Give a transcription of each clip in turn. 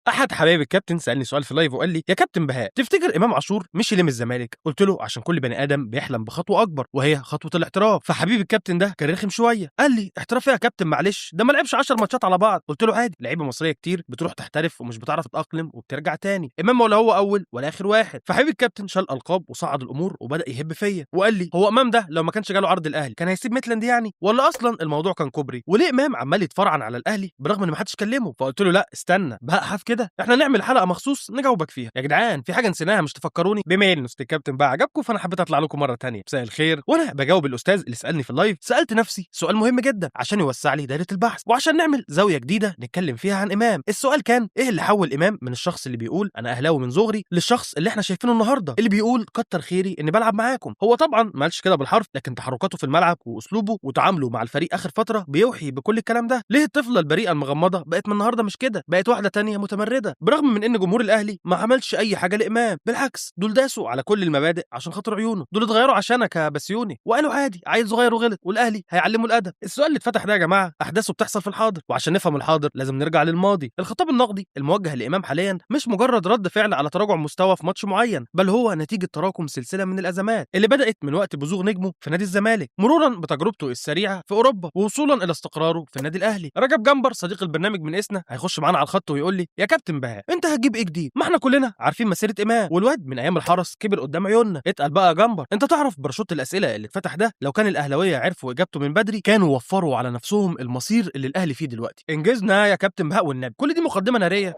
احد حبايب الكابتن سالني سؤال في live وقال لي: يا كابتن بهاء، تفتكر امام عاشور مشي ليه من الزمالك؟ قلت له: عشان كل بني ادم بيحلم بخطوة اكبر، وهي خطوة الاحتراف. فحبيب الكابتن ده كان رخم شويه، قال لي: احتراف إيه يا كابتن؟ معلش، ده ما لعبش 10 ماتشات على بعض. قلت له: عادي، لعيبة مصرية كتير بتروح تحترف ومش بتعرف تتاقلم وبترجع تاني، امام ولا هو اول ولا اخر واحد. فحبيب الكابتن شال القاب وصعد الامور وبدا يهب فيا وقال لي: هو امام ده لو ما كانش جاله عرض الاهلي كان هيسيب ميتلاند يعني؟ ولا اصلا الموضوع كان كوبري؟ وليه امام عمال يتفرعن على الاهلي برغم ان ما حدش كلمة؟ فقلت له: لا استنى بهاء حاف كده، احنا نعمل حلقة مخصوص نجاوبك فيها. يا جدعان في حاجة نسيناها، مش تفكروني؟ بما ان استاذ الكابتن بقى عجبكم فانا حبيت اطلع لكم مرة ثانية. مساء الخير. وانا بجاوب الاستاذ اللي سالني في ال live سالت نفسي سؤال مهم جدا عشان يوسع لي دايرة البحث وعشان نعمل زاوية جديدة نتكلم فيها عن امام. السؤال كان: ايه اللي حول امام من الشخص اللي بيقول انا اهلاوي من صغري للشخص اللي احنا شايفينه النهارده اللي بيقول كتر خيري اني بلعب معاكم؟ هو طبعا ما قالش كده بالحرف، لكن تحركاته في الملعب واسلوبه وتعامله مع الفريق اخر فترة بيوحي بكل الكلام ده. ليه الطفلة البريئة المغمضه بقت من النهارده مش كده، بقت واحدة تانية متمرده، برغم من ان جمهور الاهلي ما عملش اي حاجة لامام؟ بالعكس، دول داسوا على كل المبادئ عشان خاطر عيونه، دول اتغيروا عشانك يا بسيوني وقالوا عادي، عيل صغير وغلط والاهلي هيعلمه الادب. السؤال اللي اتفتح ده يا جماعة احداثه بتحصل في الحاضر، وعشان نفهم الحاضر لازم نرجع للماضي. الخطاب النقدي الموجه لامام حاليا مش مجرد رد فعل على تراجع مستوى في ماتش معين، بل هو نتيجة تراكم سلسلة من الازمات اللي بدات من وقت بزوغ نجمه في نادي الزمالك، مرورا بتجربته السريعة في اوروبا، ووصولا الى استقراره في النادي الاهلي. رجب جمبر صديق البرنامج من اسنا هيخش معانا على الخط ويقول لي: يا كابتن بهاء، انت هتجيب ايه جديد؟ ما احنا كلنا عارفين مسيره امام، والواد من ايام الحرس كبر قدام عيوننا. اتقل بقى يا جمبر، انت تعرف باراشوت الاسئلة اللي اتفتح ده لو كان الاهلاوية عرفوا اجابته من بدري كانوا وفروا على نفسهم المصير اللي الاهلي فيه دلوقتي. انجزنا يا كابتن بهاء والنبي، كل دي مقدمه نارية.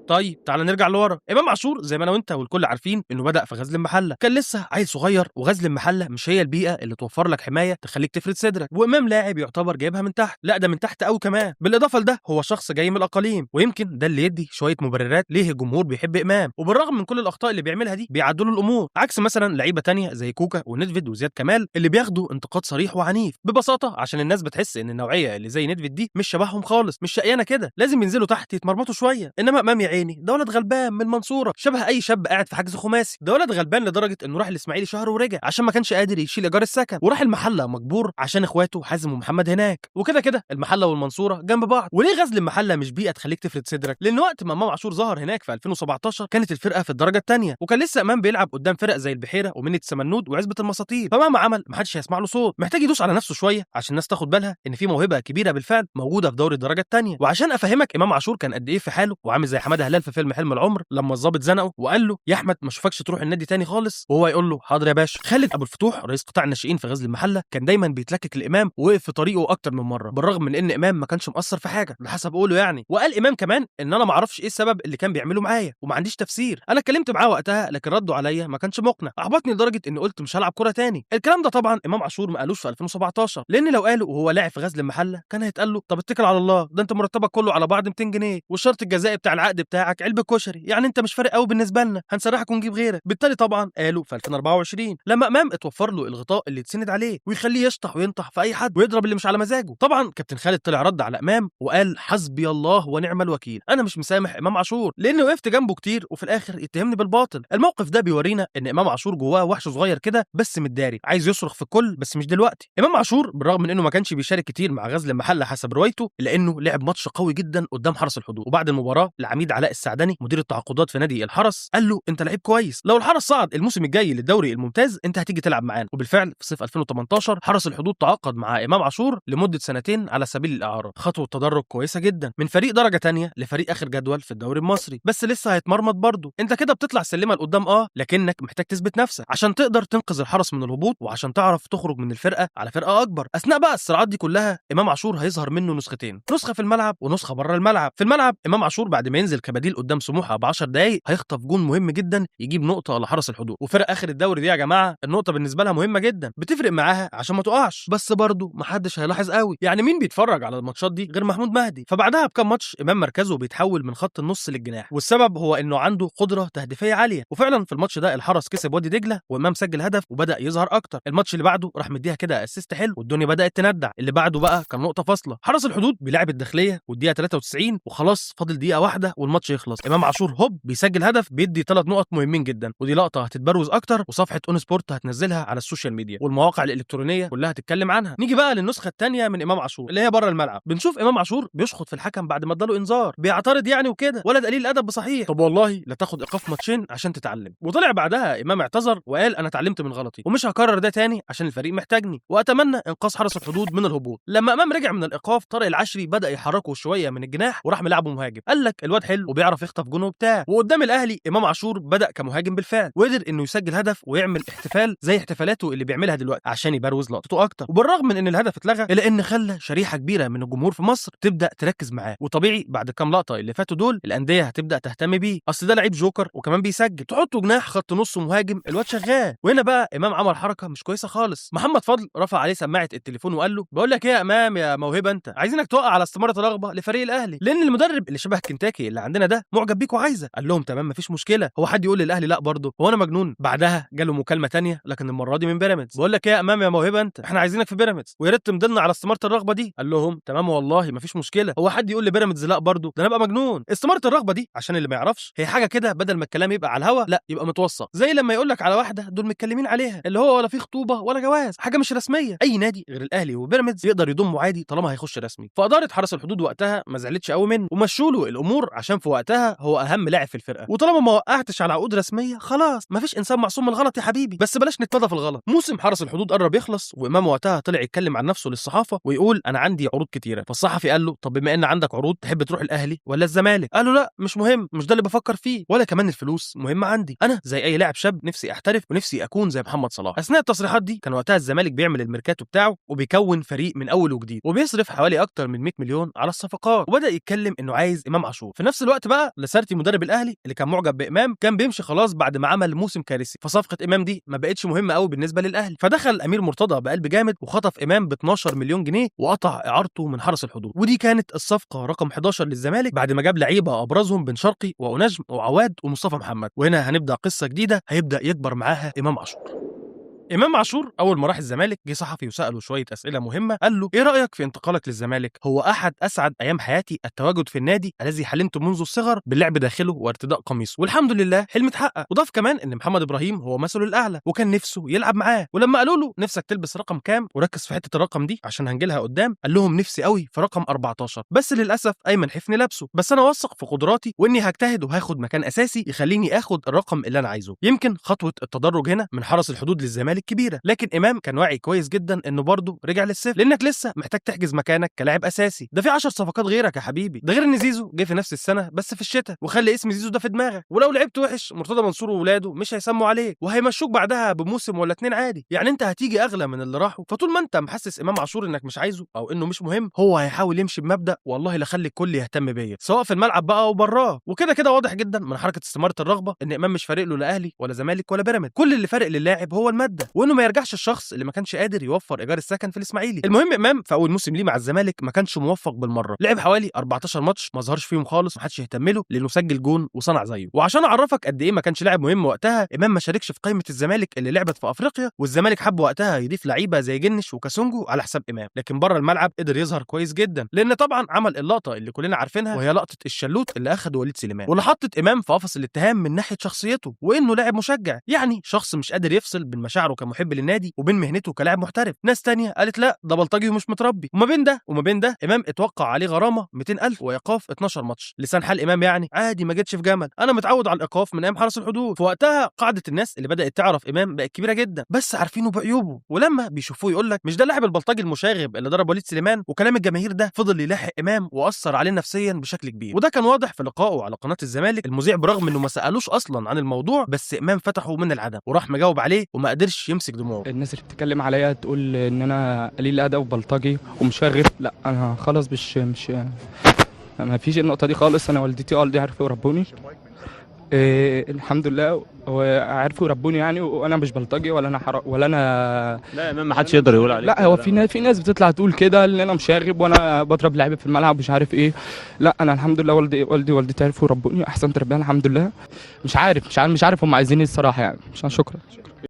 طيب تعال نرجع لورا. امام عاشور زي ما انا وانت والكل عارفين انه بدا في غزل المحلة، كان لسه عيل صغير، وغزل المحلة مش هي البيئة اللي توفر لك حماية تخليك تفرد صدرك، وامام لاعب يعتبر جايبها من تحت، لا ده من تحت قوي كمان. بالاضافة لده هو شخص جاي من الاقاليم، ويمكن ده اللي يدي شوية مبررات ليه الجمهور بيحب امام، وبالرغم من كل الاخطاء اللي بيعملها دي بيعدلوا الامور، عكس مثلا لعيبة تانية زي كوكا وندفيد وزياد كمال اللي بياخدوا انتقاد صريح وعنيف، ببساطة عشان الناس بتحس ان النوعية اللي زي ندفيد دي مش شبههم خالص، مش شقيانه كده، لازم ينزلوا تحت يتمرمطوا شوية. انما امام يا عيني ده ولد غلبان من المنصورة، شبه اي شاب قاعد في حجز خماسي، ده ولد غلبان لدرجة انه راح الاسماعيلي شهر ورجع عشان ما كانش قادر يشيل ايجار السكن، وراح المحلة مجبور عشان اخواته حازم ومحمد هناك، وكده كده المحلة والمنصوره جنب بعض. وليه غزل المحلة مش بيئة تخليك تفرد صدرك؟ لان وقت ما امام عاشور ظهر هناك في 2017 كانت الفرقة في الدرجة الثانية، وكان لسه امام بيلعب قدام فرق زي البحيرة ومنيه سمنود وعزبه المساطيل، فمهما عمل ما حدش هيسمع له صوت، محتاج يدوس على نفسه شوية عشان الناس تاخد بالها ان في موهبة كبيرة بالفعل موجودة في دوري الدرجة الثانية. وعشان افهمك امام عاشور كان قد ايه في حاله وعامل زي حمادة هلال في فيلم حلم العمر لما الظابط زنقه وقال له: يا احمد ما اشوفكش تروح النادي تاني خالص، وهو يقول له: حاضر يا باشا. خالد ابو الفتوح رئيس قطاع الناشئين في غزل المحلة كان دايما بيتلكك لامام ووقف في طريقه اكتر من مرة، بالرغم من ان امام ما كانش مقصر في حاجة على حسب قوله يعني. وقال امام كمان ان انا ما اعرفش ايه السبب اللي كان بيعمله معايا وما عنديش تفسير، انا اتكلمت معاه وقتها لكن رده عليا ما كانش مقنع، احبطني لدرجة اني قلت مش هلعب كورة تاني. الكلام ده طبعا امام عاشور ما قالوش في 2017، لان لو قاله وهو لاعب في غزل المحلة كان هيتقال له: طب اتكل على الله، ده انت مرتبك كله على بعض 200 جنيه والشرط الجزائي بتاع العقد بتاعك علبة كشري، يعني انت مش فارق قوي بالنسبة لنا، هنسرحك ونجيب غيرك. بالتالي طبعا قالوا في 2024 لما امام اتوفر له الغطاء اللي يتسند عليه ويخليه يشطح وينطح في اي حد ويضرب اللي مش على مزاجه. طبعا كابتن خالد طلع رد على امام وقال: حسبي الله ونعم الوكيل، انا مش مسامح امام عاشور لان وقفت جنبه كتير وفي الاخر يتهمني بالباطل. الموقف ده بيورينا ان امام عاشور جواه وحش صغير كده بس متداري، عايز يصرخ في الكل بس مش دلوقتي. امام عاشور بالرغم من انه ما كانش بيشارك كتير مع غزل المحلة حسب روايته، الا انه لعب ماتش قوي جدا قدام حرس الحدود. وبعد المباراة العميد علاء السعدني مدير التعاقدات في نادي الحرس قال له: انت لعيب كويس، لو الحرس صعد الموسم الجاي للدوري الممتاز انت هتيجي تلعب معانا. وبالفعل في صيف 2018 حرس الحدود تعاقد مع امام عاشور لمدة سنتين على سبيل الاعارة، خطوة تدرج كويسة جدا من فريق درجه ثانية لفريق اخر جدول في الدوري المصري، بس لسه هيتمرمط برضه. انت كده بتطلع سلمه لقدام لكنك محتاج تثبت نفسك عشان تقدر تنقذ الحرس من الهبوط وعشان تعرف تخرج من الفرقة على فرقه اكبر. اثناء بقى الصراعات دي كلها امام عاشور هيظهر منه نسختين، نسخه في الملعب ونسخة بره الملعب. في الملعب امام عاشور بعد ما ينزل كبديل قدام سموحه ب 10 دقايق هيخطف جون مهم جدا يجيب نقطة لحرس الحدود، وفرق اخر الدوري دي يا جماعة النقطة بالنسبة لها مهمة جدا، بتفرق معاها عشان ما تقعش، بس برضه محدش هيلاحظ قوي، يعني مين بيتفرج على الماتشات دي غير محمود مهدي؟ فبعدها بكام ماتش امام مركزه بيتحول من خط النص للجناح، والسبب هو انه عنده قدره تهديفيه عالية، وفعلا في الماتش ده الحرس كسب وادي دجله وامام سجل هدف وبدا يظهر اكتر. الماتش اللي بعده راح مديها كده assist حلو والدنيا بدات تندع. اللي بعده بقى كان نقطة فاصلة، حرس الحدود بيلعب الداخلية والدقيقة 93 وخلاص فاضل دقيقة واحدة والماتش الماتش يخلص، امام عاشور هوب بيسجل هدف بيدي 3 نقط مهمين جدا، ودي لقطة هتتبروز اكتر وصفحه اون سبورت هتنزلها على ال social media والمواقع الالكترونية كلها هتتكلم عنها. نيجي بقى للنسخه الثانية من امام عاشور اللي هي بره الملعب. بنشوف امام عاشور بيشخط في الحكم بعد ما اداله انذار، بيعترض يعني وكده، ولد قليل الادب بصحيح، طب والله لا تاخد ايقاف ماتشين عشان تتعلم. وطلع بعدها امام اعتذر وقال انا اتعلمت من غلطي ومش هكرر ده تاني عشان الفريق محتاجني، واتمنى انقاذ حرس الحدود من الهبوط. لما امام رجع من الايقاف طارق العشري بدا يحركه شوية من الجناح وراح ملعبه مهاجم، قال لك الواد حلو وبيعرف يخطف جون وبتاع. وقدام الاهلي امام عاشور بدا كمهاجم بالفعل وقدر انه يسجل هدف ويعمل احتفال زي احتفالاته اللي بيعملها دلوقتي عشان يبروز لقطته اكتر. وبالرغم من ان الهدف اتلغى الا ان خلى شريحة كبيرة من الجمهور في مصر تبدا تركز معاه، وطبيعي بعد كام لقطة اللي فاتوا دول الاندية هتبدا تهتم بيه، اصل ده لعيب جوكر وكمان بيسجل، تحطه جناح خط نص مهاجم الواد شغال. وهنا بقى امام عمل حركة مش كويسة خالص، محمد فضل رفع عليه سماعه التليفون وقال له بقول لك ايه يا امام يا موهبة، انت عايزينك توقع على استماره رغبة لفريق الاهلي، لان المدرب اللي شبه كنتاكي اللي عندنا ده معجب بيك وعايزه. قال لهم تمام مفيش مشكلة، هو حد يقول للاهلي لا برضه، هو انا مجنون؟ بعدها جاله مكالمة ثانية لكن المرة دي من بيراميدز، بقول لك ايه يا امام يا موهبة انت، احنا عايزينك في بيراميدز ويا ريت تمضي على استماره الرغبة دي. قال لهم تمام والله مفيش مشكلة، هو حد يقول لبيراميدز لا برضه، ده انا ابقى مجنون. استماره الرغبة دي عشان اللي ما يعرفش هي حاجة كده بدل ما الكلام يبقى على الهوا لا يبقى متوثق، زي لما يقول لك على واحدة دول متكلمين عليها اللي هو ولا في خطوبه ولا جواز، حاجة مش رسمية. اي نادي غير الاهلي وبيراميدز يقدر يضمه عادي طالما هيخش رسمي. فاداره حرس الحدود وقتها ما زعلتش قوي منه ومشوا له الامور عشان في وقتها هو اهم لاعب في الفرقة، وطالما ما وقعتش على عقود رسمية خلاص مفيش انسان معصوم من الغلط يا حبيبي، بس بلاش نتمادى في الغلط. موسم حرس الحدود قرب يخلص وامام وقتها طلع يتكلم عن نفسه للصحافة ويقول انا عندي عروض كتيرة. فالصحفي قال له طب بما ان عندك عروض تحب تروح الاهلي ولا الزمالك؟ قال له لا مش مهم، مش ده اللي بفكر فيه، ولا كمان الفلوس مهمة عندي، انا زي اي لاعب شاب نفسي احترف ونفسي اكون زي محمد صلاح. اثناء التصريحات دي كان وقتها الزمالك بيعمل الميركاتو بتاعه وبيكون فريق من اول وجديد وبيصرف حوالي اكتر من 100 مليون على الصفقات، وبدا يتكلم انه عايز امام عاشور. في نفس الوقت بقى لاسارتي مدرب الاهلي اللي كان معجب بامام كان بيمشي خلاص بعد ما عمل موسم كارثي، فصفقه امام دي ما بقتش مهمة قوي بالنسبة للاهلي. فدخل امير مرتضى بقلب جامد وخطف امام ب 12 مليون جنيه وقطع اعارته من حرس الحدود، ودي كانت الصفقة رقم 11 للزمالك بعد ما جاب لعيبة ابرزهم بن شرقي ونجم وعواد ومصطفى محمد. وهنا هنبدا قصة جديدة هيبدا يكبر معاها امام عاشور. امام عاشور اول ما راح الزمالك جه صحفي وساله شوية اسئلة مهمة، قال له ايه رايك في انتقالك للزمالك؟ هو احد اسعد ايام حياتي التواجد في النادي الذي حلمت منذ الصغر باللعب داخله وارتداء قميصه، والحمد لله حلم اتحقق. وضاف كمان ان محمد ابراهيم هو مثله الاعلى وكان نفسه يلعب معاه، ولما قالوا له نفسك تلبس رقم كام وركز في حتة الرقم دي عشان هنجيلها قدام، قال لهم نفسي قوي في رقم 14، بس للاسف ايمن حفني لابسه، بس انا واثق في قدراتي واني هجتهد وهاخد مكان اساسي يخليني اخد الرقم اللي انا عايزه. يمكن خطوة التدرج هنا من حرس الحدود للزمالك كبيرة، لكن امام كان واعي كويس جدا انه برضه رجع للصفر، لانك لسه محتاج تحجز مكانك كلاعب اساسي، ده في 10 صفقات غيرك يا حبيبي، ده غير ان زيزو جه في نفس السنة بس في الشتاء، وخلي اسم زيزو ده في دماغك، ولو لعبت وحش مرتضى منصور وولاده مش هيسموا عليك وهيمشوك بعدها بموسم ولا اتنين عادي، يعني انت هتيجي اغلى من اللي راحوا. فطول ما انت محسس امام عاشور انك مش عايزه او انه مش مهم، هو هيحاول يمشي بمبدا والله لا خلي الكل يهتم بيا، سواء في الملعب بقى او براه. وكده كده واضح جدا من حركة استماره الرغبة ان امام مش فارق له لا اهلي ولا زمالك ولا بيراميدز، كل اللي فارق للاعب هو المادة، وانه ما يرجعش الشخص اللي ما كانش قادر يوفر ايجار السكن في الاسماعيلي. المهم امام في اول موسم ليه مع الزمالك ما كانش موفق بالمرة، لعب حوالي 14 ماتش ما ظهرش فيهم خالص، ما حدش يهتم له لانه سجل جون وصنع زيه. وعشان اعرفك قد ايه ما كانش لاعب مهم وقتها، امام ما شاركش في قائمة الزمالك اللي لعبت في افريقيا، والزمالك حب وقتها يضيف لعيبة زي جنش وكاسونجو على حساب امام، لكن بره الملعب قدر يظهر كويس جدا، لان طبعا عمل اللقطة اللي كلنا عارفينها وهي لقطة الشلوت اللي اخده وليد سليمان، واللي حطت امام في قفص الاتهام من ناحية شخصيته وانه لاعب مشجع، يعني شخص مش قادر يفصل بين مشاعره كمحب للنادي وبين مهنته كلاعب محترف. ناس تانية قالت لا ده بلطجي ومش متربي. وما بين ده وما بين ده امام اتوقع عليه غرامة 200,000 وايقاف 12 ماتش. لسان حال امام يعني عادي ما جتش في جمل، انا متعود على الايقاف من ايام حرس الحدود. في وقتها قاعدة الناس اللي بدات تعرف امام بقت كبيرة جدا، بس عارفينه بعيوبه، ولما بيشوفوه يقول لك مش ده اللاعب البلطجي المشاغب اللي ضرب وليد سليمان. وكلام الجماهير ده فضل يلاحق امام واثر عليه نفسيا بشكل كبير، وده كان واضح في لقائه على قناة الزمالك. المذيع برغم انه ما سالوش اصلا عن الموضوع، بس امام فتحه من العدم وراح مجاوب عليه وما قدرش يمسك دموعه. الناس اللي بتتكلم عليا تقول ان انا قليل ادب وبلطجي ومشاغب، لا انا خلاص مش ما فيش النقطة دي خالص. انا والدتي والدي عرفوا يربوني الحمد لله، وعرفوا يربوني يعني، وانا مش بلطجي ولا انا ولا انا لا امام ما حدش يقدر يقول عليك. لا هو في ناس بتطلع تقول كده ان انا مشاغب وانا بضرب لعيبة في الملعب مش عارف ايه. لا انا الحمد لله والدي والدتي عرفوا يربوني احسن تربيه الحمد لله. مش عارف هم عايزين ايه الصراحة يعني. شكرا.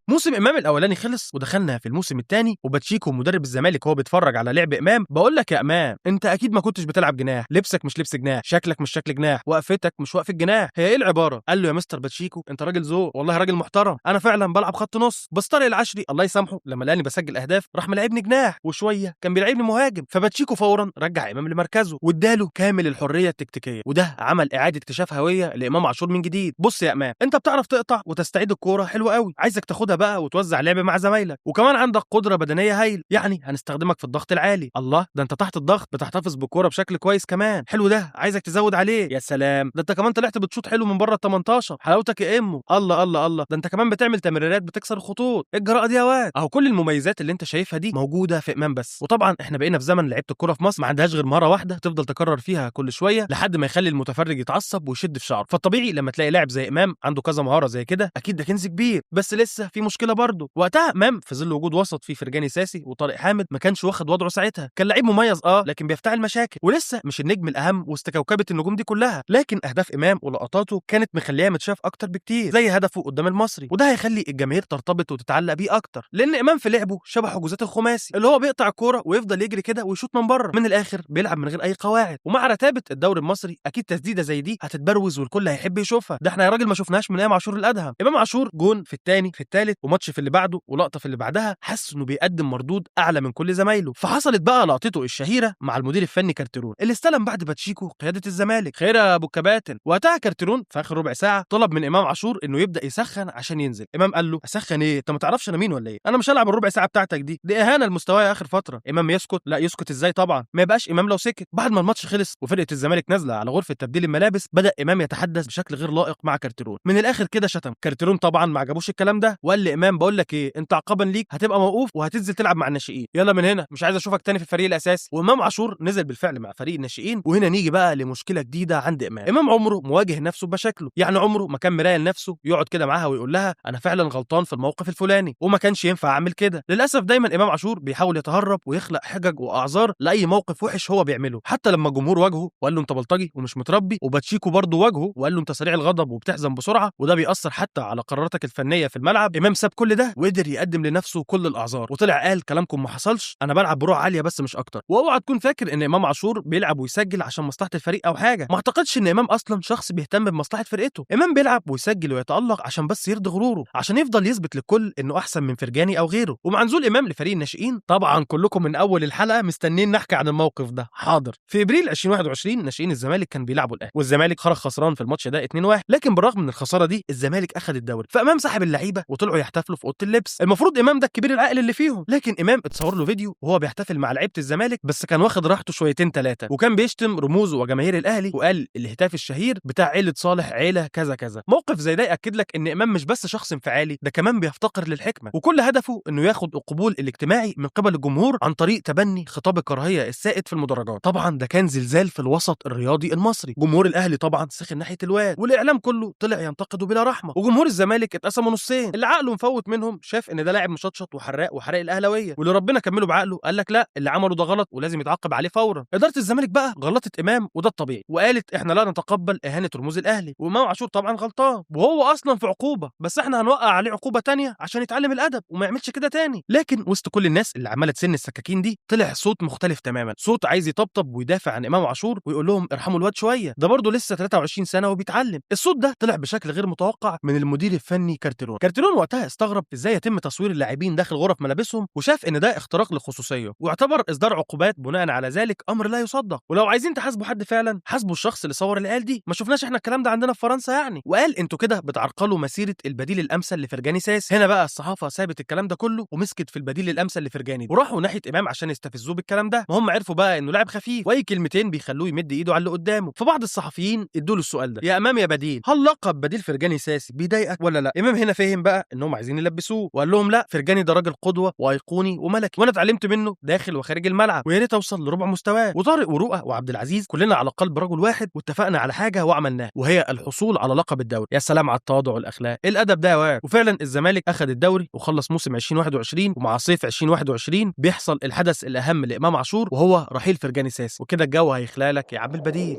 موسم امام الاولاني خلص ودخلنا في الموسم الثاني، وباتشيكو مدرب الزمالك وهو بيتفرج على لعب امام بقول لك يا امام انت اكيد ما كنتش بتلعب جناح، لبسك مش لبس جناح، شكلك مش شكل جناح، وقفتك مش وقفه جناح، هي ايه العبارة؟ قال له يا مستر باتشيكو انت راجل ذوق، والله راجل محترم، انا فعلا بلعب خط نص، بس طارق العشري الله يسامحه لما لقاني بسجل اهداف راح ملاعبني جناح، وشوية كان بيلعبني مهاجم. فباتشيكو فورا رجع امام لمركزه واداله كامل الحرية التكتيكيه، وده عمل اعاده اكتشاف هوية لامام عاشور من جديد. بص يا امام انت بتعرف تقطع وتستعيد الكورة حلو قوي، عايزك تاخدها بقى وتوزع لعب مع زمايلك، وكمان عندك قدره بدنية هايل، يعني هنستخدمك في الضغط العالي. الله ده انت تحت الضغط بتحتفظ بالكورة بشكل كويس كمان، حلو ده عايزك تزود عليه. يا سلام ده انت كمان طلعت بتشوط حلو من بره ال 18، حلاوتك يا امه. الله الله الله ده انت كمان بتعمل تمريرات بتكسر الخطوط، ايه الجراءة دي يا واد؟ اهو كل المميزات اللي انت شايفها دي موجودة في امام بس. وطبعا احنا بقينا في زمن لعيبة الكورة في مصر ما عندهاش غير مهارة واحدة تفضل تكرر فيها كل شوية لحد ما يخلي المتفرج يتعصب ويشد في شعره. فالطبيعي لما تلاقي لاعب زي امام عنده كذا مهارة زي كده اكيد ده كنز كبير، بس لسه في مشكلة برضه. وقتها امام في ظل وجود وسط فيه فرجاني ساسي وطارق حامد ما كانش واخد وضعه ساعتها، كان لعيب مميز لكن بيفتعل مشاكل ولسه مش النجم الاهم وسط كوكبه النجوم دي كلها، لكن اهداف امام ولقطاته كانت مخليها متشاف اكتر بكتير، زي هدفه قدام المصري، وده هيخلي الجماهير ترتبط وتتعلق بيه اكتر، لان امام في لعبه شبه حجوزات الخماسي اللي هو بيقطع الكورة ويفضل يجري كده ويشوط من بره، من الاخر بيلعب من غير اي قواعد. ومع رتابه الدوري المصري اكيد تسديده زي دي هتتبروز والكل هيحب يشوفها، ده احنا يا راجل ما شفناهاش من ايام عاشور الادهم. امام عاشور جون في الثاني في الثالث وماتش في اللي بعده ولقطه في اللي بعدها، حس انه بيقدم مردود اعلى من كل زمايله. فحصلت بقى لقطته الشهيرة مع المدير الفني كارتيرون اللي استلم بعد باتشيكو قيادة الزمالك. خير يا ابو الكباتن. وقتها كارتيرون في اخر ربع ساعة طلب من امام عاشور انه يبدا يسخن عشان ينزل. امام قال له اسخن ايه؟ انت ما تعرفش انا مين ولا ايه؟ انا مش هلعب الربع ساعة بتاعتك دي، دي اهانه لمستواي اخر فترة. امام يسكت؟ لا يسكت ازاي طبعا، ما يبقاش امام لو سكت. بعد ما الماتش خلص وفرقه الزمالك نازله على غرفة تبديل الملابس، بدا امام يتحدث بشكل غير لائق مع كارتيرون، من الاخر كده شتم كارتيرون. طبعا ما عجبوش الكلام ده وقال لامام بقول لك ايه، انت عقابا ليك هتبقى موقوف وهتنزل تلعب مع الناشئين، يلا من هنا مش عايز اشوفك تاني في الفريق الاساسي. وامام عاشور نزل بالفعل مع فريق الناشئين. وهنا نيجي بقى لمشكلة جديدة عند امام. امام عمره مواجه نفسه بمشاكله، يعني عمره ما كان مراية لنفسه يقعد كده معاها ويقول لها انا فعلا غلطان في الموقف الفلاني وما كانش ينفع اعمل كده. للاسف دايما امام عاشور بيحاول يتهرب ويخلق حجج واعذار لاي موقف وحش هو بيعمله، حتى لما الجمهور واجهه وقال له انت بلطجي ومش متربي، وباتشيكو برضه واجهه وقال له انت سريع الغضب وبتحزن بسرعة وده بيأثر حتى على قراراتك الفنية في الملعب. امام ساب كل ده وقدر يقدم لنفسه كل الاعذار وطلع قال كلامكم ما حصلش، انا بلعب بروح عالية بس مش اكتر. واوعى تكون فاكر ان امام عاشور بيلعب ويسجل عشان مصلحة الفريق او حاجة، ما اعتقدش ان امام اصلا شخص بيهتم بمصلحة فرقته. امام بيلعب ويسجل ويتالق عشان بس يرضي غروره، عشان يفضل يثبت للكل انه احسن من فرجاني او غيره. ومع نزول امام لفريق الناشئين طبعا كلكم من اول الحلقة مستنيين نحكي عن الموقف ده. حاضر. في ابريل 2021 ناشئين الزمالك كان بيلعبوا الاهلي، والزمالك خرج خسران في الماتش ده 2-1، لكن بالرغم من الخسارة دي الزمالك اخذ الدوري. فامام سحب اللعيبة وطلعوا يحتفلوا في اوضة اللبس. المفروض امام ده الكبير العاقل اللي فيهم، لكن امام اتصور له فيديو وهو بيحتفل مع لعيبة الزمالك، بس كان واخد راحته شويتين ثلاثة، وكان بيشتم رموز وجماهير الاهلي وقال الهتاف الشهير بتاع عيله صالح عيله كذا كذا. موقف زي ده ياكد لك ان امام مش بس شخص انفعالي، ده كمان بيفتقر للحكمة، وكل هدفه انه ياخد القبول الاجتماعي من قبل الجمهور عن طريق تبني خطاب الكراهية السائد في المدرجات. طبعا ده كان زلزال في الوسط الرياضي المصري. جمهور الاهلي طبعا سخن ناحية الواد، والاعلام كله طلع ينتقده بلا رحمه، وجمهور الزمالك اتقسموا نصين، اللي عقله مفوت منهم شاف ان ده لاعب مشطشط وحراق وحراق الاهلاوية، واللي ربنا كمله بعقله قال لك لا اللي عمله ده غلط ولازم يتعاقب عليه فورا. ادارة الزمالك بقى غلطت امام وده الطبيعي، وقالت احنا لا نتقبل اهانه رموز الاهلي، وامام عاشور طبعا غلطان وهو اصلا في عقوبه، بس احنا هنوقع عليه عقوبه تانية عشان يتعلم الادب وما يعملش كده تاني. لكن وسط كل الناس اللي عماله تسن السكاكين دي طلع صوت مختلف تماما، صوت عايز يطبطب ويدافع عن امام عاشور ويقول لهم ارحموا الواد شوية، ده برضه لسه 23 سنة وبيتعلم. الصوت ده طلع بشكل غير متوقع من المدير الفني كارتيرون. كارتيرون وقتها استغرب ازاي يتم تصوير اللاعبين داخل غرف ملابسهم، وشاف ان ده اختراق للخصوصيه، واعتبر اصدار عقوبات بناء على ذلك امر لا يصدق، ولو عايزين تحاسبوا حد فعلا حاسبوا الشخص اللي صور العيال دي، ما شفناش احنا الكلام ده عندنا في فرنسا يعني. وقال انتوا كده بتعرقلوا مسيره البديل الامثل لفرجاني ساس. هنا بقى الصحافة سابت الكلام ده كله ومسكت في البديل الامثل لفرجاني، وراحوا ناحية امام عشان يستفزوه بالكلام ده، ما هم عرفوا بقى انه لاعب خفيف واي كلمتين بيخلوه يمد ايده على اللي قدامه. فبعض الصحفيين ادوا له السؤال ده، يا امام يا بديل، هل لقب بديل فرجاني ساسي بيضايقك ولا لا؟ امام هنا فهم بقى انهم عايزين يلبسوه، وقال لهم لا، فرجاني ده راجل قدوة وايقوني وملكي، وانا اتعلمت منه داخل وخارج الملعب، ويا ريت اوصل لربع مستواه. وطارق ورؤى وعبد العزيز كلنا على قلب رجل واحد، واتفقنا على حاجة وعملناها، وهي الحصول على لقب الدوري. يا سلام على التواضع والاخلاق، الادب ده يا واد. وفعلا الزمالك اخذ الدوري وخلص موسم 2021، ومع صيف 2021 بيحصل الحدث الاهم لامام عاشور وهو رحيل فرجاني ساسي، وكده الجو هيخلالك يا عم البديل.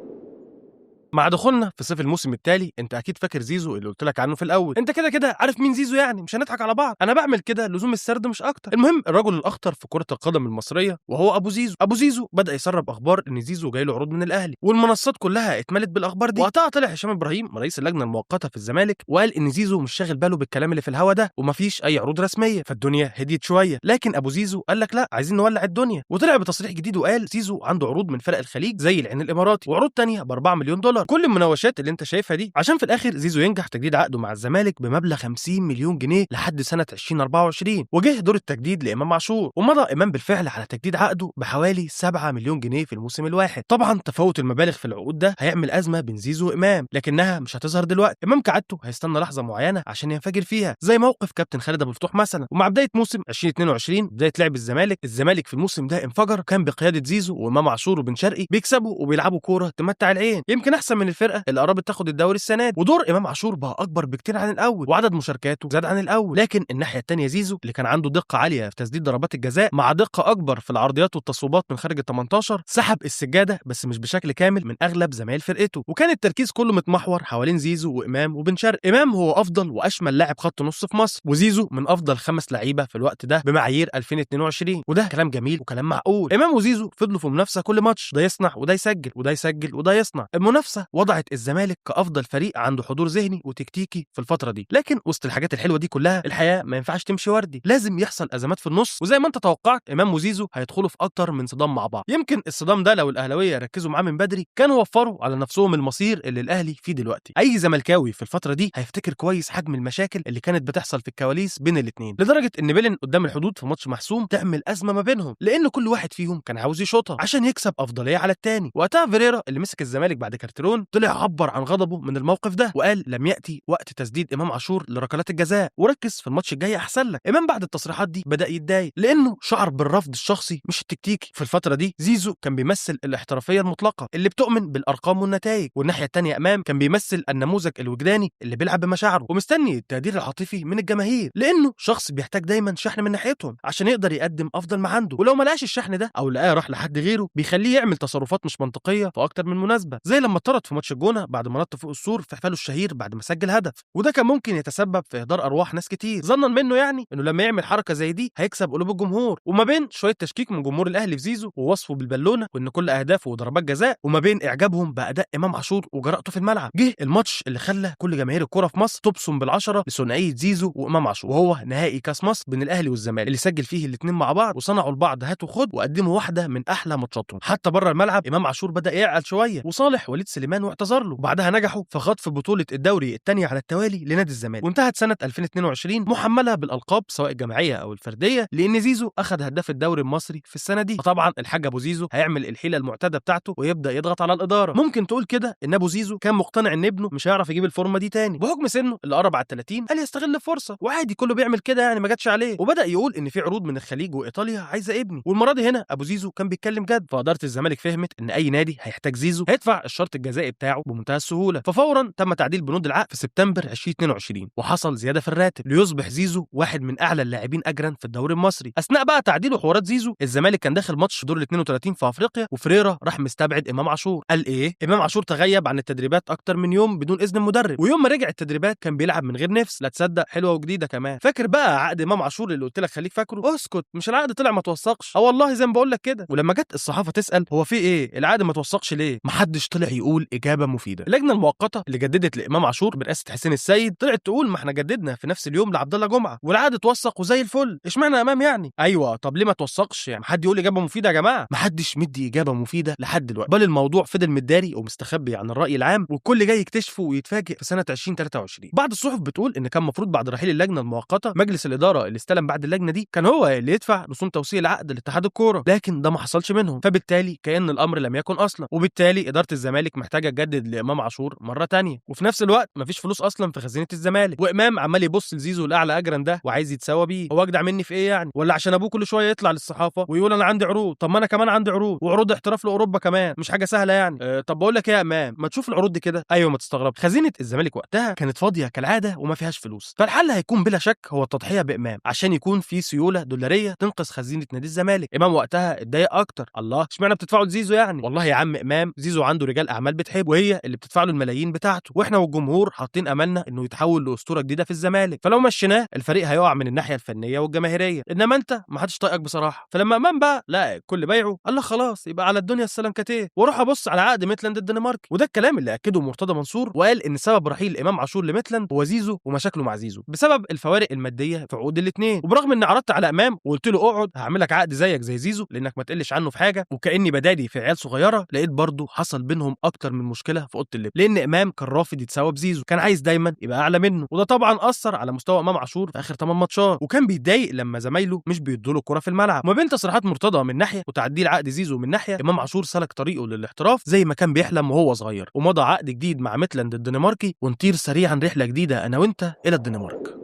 مع دخولنا في صيف الموسم التالي، انت اكيد فاكر زيزو اللي قلت لك عنه في الاول. انت كده كده عارف مين زيزو، يعني مش هنضحك على بعض، انا بعمل كده لزوم السرد مش اكتر. المهم الرجل الاخطر في كره القدم المصرية وهو ابو زيزو. ابو زيزو بدا يسرب اخبار ان زيزو جاي له عروض من الاهلي، والمنصات كلها اتملت بالاخبار دي. وقتها طلع هشام ابراهيم رئيس اللجنة المؤقتة في الزمالك وقال ان زيزو مش شاغل باله بالكلام اللي في الهوا ده ومفيش اي عروض رسمية، فالدنيا هديت شوية. لكن ابو زيزو قال لك لا، عايزين نولع الدنيا، وطلع بتصريح جديد وقال زيزو عنده عروض من فرق الخليج زي العين الاماراتي وعروض تانية ب 4 مليون دولار. كل المناوشات اللي انت شايفها دي عشان في الاخر زيزو ينجح تجديد عقده مع الزمالك بمبلغ 50 مليون جنيه لحد سنة 2024. وجه دور التجديد لامام عاشور، ومضى امام بالفعل على تجديد عقده بحوالي 7 مليون جنيه في الموسم الواحد. طبعا تفاوت المبالغ في العقود ده هيعمل ازمة بين زيزو وامام، لكنها مش هتظهر دلوقتي. امام كعادته هيستنى لحظة معينة عشان ينفجر فيها، زي موقف كابتن خالد ابو الفتوح مثلا. ومع بداية موسم 2022 بداية لعب الزمالك في الموسم ده انفجر، كان بقيادة زيزو وامام عاشور وبن شرقي بيكسبوا وبيلعبوا كورة تمتع العين، يمكن احسن من الفرقة اللي قربت تاخد الدوري السنة دي. ودور امام عاشور بقى اكبر بكتير عن الاول، وعدد مشاركاته زاد عن الاول. لكن الناحية الثانية زيزو اللي كان عنده دقه عالية في تسديد ضربات الجزاء مع دقه اكبر في العرضيات والتصويبات من خارج ال 18، سحب السجادة بس مش بشكل كامل من اغلب زمايل فرقته. وكان التركيز كله متمحور حوالين زيزو وامام وبن شرقي. امام هو افضل واشمل لاعب خط نص في مصر، وزيزو من افضل 5 لعيبة في الوقت ده بمعايير 2022، وده كلام جميل وكلام معقول. امام وزيزو فضلوا في منافسه كل ماتش، ده يصنع وده يسجل وده يسجل وده يصنع. المنافسة وضعت الزمالك كافضل فريق عنده حضور ذهني وتكتيكي في الفترة دي. لكن وسط الحاجات الحلوة دي كلها الحياة ما ينفعش تمشي وردي، لازم يحصل ازمات في النص. وزي ما انت توقعت امام وزيزو هيدخلوا في اكتر من صدام مع بعض. يمكن الصدام ده لو الاهلاوية ركزوا معاه من بدري كانوا وفروا على نفسهم المصير اللي الاهلي فيه دلوقتي. اي زملكاوي في الفترة دي هيفتكر كويس حجم المشاكل اللي كانت بتحصل في الكواليس بين الاثنين، لدرجة ان بيلن قدام الحدود في ماتش محسوم تعمل ازمة ما بينهم، لان كل واحد فيهم كان عاوز يشوطها عشان يكسب افضلية على الثاني. وقتها فيريرا اللي مسك الزمالك بعد كارتيرون طلع عبر عن غضبه من الموقف ده وقال لم ياتي وقت تسديد امام عاشور لركلات الجزاء، وركز في الماتش الجاي احسن لك. امام بعد التصريحات دي بدا يتضايق لانه شعر بالرفض الشخصي مش التكتيكي. في الفترة دي زيزو كان بيمثل الاحترافية المطلقة اللي بتؤمن بالارقام والنتائج، والناحية الثانية امام كان بيمثل النموذج الوجداني اللي بيلعب بمشاعره ومستني التقدير العاطفي من الجماهير، لانه شخص بيحتاج دايما شحن من ناحيتهم عشان يقدر يقدم افضل ما عنده. ولو ما لقاش الشحن ده او لقاه راح لحد غيره بيخليه يعمل تصرفات مش منطقية في اكتر من مناسبة، زي لما اتطرد في ماتش الجونه بعد ما نط فوق السور في احتفاله الشهير بعد ما سجل هدف، وده كان ممكن يتسبب في اهدار ارواح ناس كتير ظنا منه يعني انه لما يعمل حركة زي دي هيكسب قلوب الجمهور. وما بين شوية تشكيك من جمهور الاهلي في زيزو ووصفه بالبالونه وان كل اهدافه ضربات جزاء، وما بين اعجابهم باداء امام عاشور وجرأته في الملعب، جه الماتش اللي خلى كل جماهير الكره في مصر تبصم بالعشرة لثنائيه زيزو وامام عاشور، وهو نهائي كاس مصر بين الاهلي والزمالك اللي سجل فيه الاثنين مع بعض وصنعوا لبعض هات وخد وقدموا واحدة من احلى ماتشاتهم. حتى بره الملعب امام عاشور بدا يعقل شوية وصالح وليد سليمان واعتذر له، وبعدها نجحوا في خطف بطوله الدوري الثانية على التوالي لنادي الزمالك. وانتهت سنة 2022 محمله بالالقاب سواء الجماعية او الفردية، لان زيزو اخذ هداف الدوري المصري في السنة دي. فطبعا الحاج ابو زيزو هيعمل الحيلة المعتادة بتاعته ويبدا يضغط على الادارة. ممكن تقول كده ان ابو زيزو كان مقتنع ان ابنه مش هيعرف يجيب الفورمة دي تاني، بحكم سنة اللي قرب على 30 قال يستغل الفرصة وعادي كله بيعمل كده يعني ما جاتش عليه. وبدا يقول ان في عروض من الخليج وايطاليا عايزه ابني، والمرة دي هنا ابو زيزو كان بيتكلم جد. فاداره الزمالك فهمت ان اي نادي هيحتاج زيزو هيدفع الشرط الجزائي بتاعه بمنتهى السهولة، ففورا تم تعديل بنود العقد في سبتمبر 2022 وحصل زيادة في الراتب ليصبح زيزو واحد من اعلى اللاعبين اجرا في الدوري المصري. اثناء بقى تعديل وحوارات زيزو، الزمالك كان داخل ماتش دور ال 32 في افريقيا، وفريرا راح مستبعد امام عاشور. قال ايه؟ امام عاشور تغيب عن التدريبات اكتر من يوم بدون اذن المدرب، ويوم ما رجع التدريبات كان بيلعب من غير نفس. لا تصدق حلوة وجديدة كمان. فاكر بقى عقد امام عاشور اللي قلت لك خليك فاكره؟ اسكت، مش العقد طلع ما توثقش؟ اه والله زي ما بقول لك كده. ولما جت الصحافة تسال هو في ايه العقد ما توثقش ليه، محدش طلع يقول اجابه مفيدة. اللجنة المؤقتة اللي جددت لامام عاشور برئاسة حسين السيد طلعت تقول ما احنا جددنا في نفس اليوم لعبد الله جمعه والعقد اتوثق وزي الفل، اشمعنى امام يعني؟ ايوه طب ليه ما توثقش يعني؟ حد يقول اجابه مفيدة يا جماعة؟ محدش مدي اجابه مفيدة لحد دلوقتي، بل الموضوع فضل متداري ومستخبي عن الراي العام، والكل جاي يكتشفه ويتفاجئ في سنة 2023. بعض الصحف بتقول ان كان المفروض بعد رحيل اللجنة المؤقتة مجلس الادارة اللي استلم بعد اللجنة دي كان هو اللي يدفع رسوم توثيق العقد لاتحاد الكورة، لكن ده ما حصلش منهم، فبالتالي كأن الامر لم يكن اصلا، وبالتالي ادارة الزمالك محتاجه تجدد لامام عاشور مرة ثانية، وفي نفس الوقت مفيش فلوس اصلا في خزينة الزمالك، وامام عمال يبص لزيزو الاعلى اجرا ده وعايز يتساوى بيه. هو اجدع مني في ايه يعني؟ ولا عشان ابوه كل شوية يطلع للصحافة ويقول انا عندي عروض؟ طب ما انا كمان عندي عروض، وعروض احتراف لاوروبا كمان، مش حاجة سهلة يعني. طب بقول لك ايه يا امام، ما تشوف العروض دي كده. ايوه ما تستغرب، خزينة الزمالك وقتها كانت فاضية كالعادة وما فيهاش فلوس، فالحل هيكون بلا شك هو التضحية بامام عشان يكون في سيولة دولاريه تنقذ خزينة نادي الزمالك. امام وقتها اتضايق اكتر، الله اشمعنى بتدفعوا لزيزو يعني؟ والله يا عم امام، زيزو عنده رجال اعمال بتحبه وهي اللي بتدفع له الملايين بتاعته، واحنا والجمهور حاطين املنا انه يتحول لاسطوره جديدة في الزمالك، فلو مشيناه الفريق هيقع من الناحية الفنية والجماهيريه، انما انت ما حدش طايقك بصراحة. فلما امام بقى لقى كل بيعه قال له خلاص يبقى على الدنيا السلام كتيه، واروح ابص على عقد ميتلاند الدنماركي. وده الكلام اللي اكده مرتضى منصور، وقال ان سبب رحيل امام عاشور لميتلاند هو زيزو ومشاكله مع زيزو بسبب الفوارق المادية في عقود الاثنين. وبرغم اني عرضت على امام وقلت له اقعد هعمل لك عقد زيك زي زيزو لانك ما تقلش عنه في حاجة، وكاني بدادي في عيال صغيرة، لقيت برضه حصل بينهم اكتر من مشكلة في اوضة اللبس، لان امام كان رافض يتساوى بزيزو، كان عايز دايما يبقى اعلى منه، وده طبعا اثر على مستوى امام عاشور في اخر 8 ماتشات، وكان بيتضايق لما زمايله مش بيدوا له الكورة في الملعب. وما بين تصريحات مرتضى من ناحية وتعديل عقد زيزو من ناحية، امام عاشور سلك طريقه للاحتراف زي ما كان بيحلم وهو صغير، ومضى عقد جديد مع ميتلاند الدنماركي، ونطير سريعا رحله جديدة انا وانت الى الدنمارك.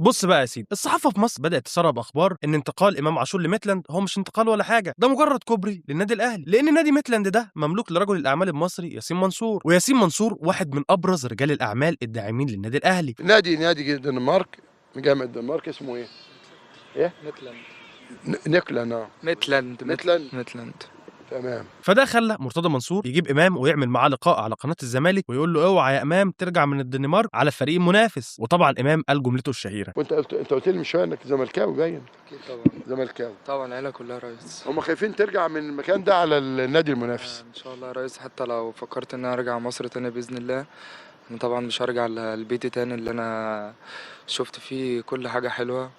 بص بقى يا سيدي، الصحافة في مصر بدات تسرب اخبار ان انتقال امام عاشور لميتلاند هو مش انتقال ولا حاجة، ده مجرد كوبري للنادي الاهلي، لان نادي ميتلاند ده مملوك لرجل الاعمال المصري ياسين منصور، وياسين منصور واحد من ابرز رجال الاعمال الداعمين للنادي الاهلي. نادي الدنمارك، جامعه الدنمارك اسمه ايه؟ ايه؟ ميتلاند. نيكلاند. ميتلاند. ميتلاند. تمام. فده خلى مرتضى منصور يجيب امام ويعمل معاه لقاء على قناة الزمالك ويقول له اوعى يا امام ترجع من الدنمارك على الفريق المنافس. وطبعا امام قال جملته الشهيرة. وانت قلت لي من شوية انك زملكاوي باين. اكيد طبعا زملكاوي طبعا، العيلة كلها يا ريس. هم خايفين ترجع من المكان ده على النادي المنافس. ان شاء الله يا ريس، حتى لو فكرت ان انا ارجع مصر تاني باذن الله، انا طبعا مش هرجع لبيتي تاني اللي انا شفت فيه كل حاجة حلوة.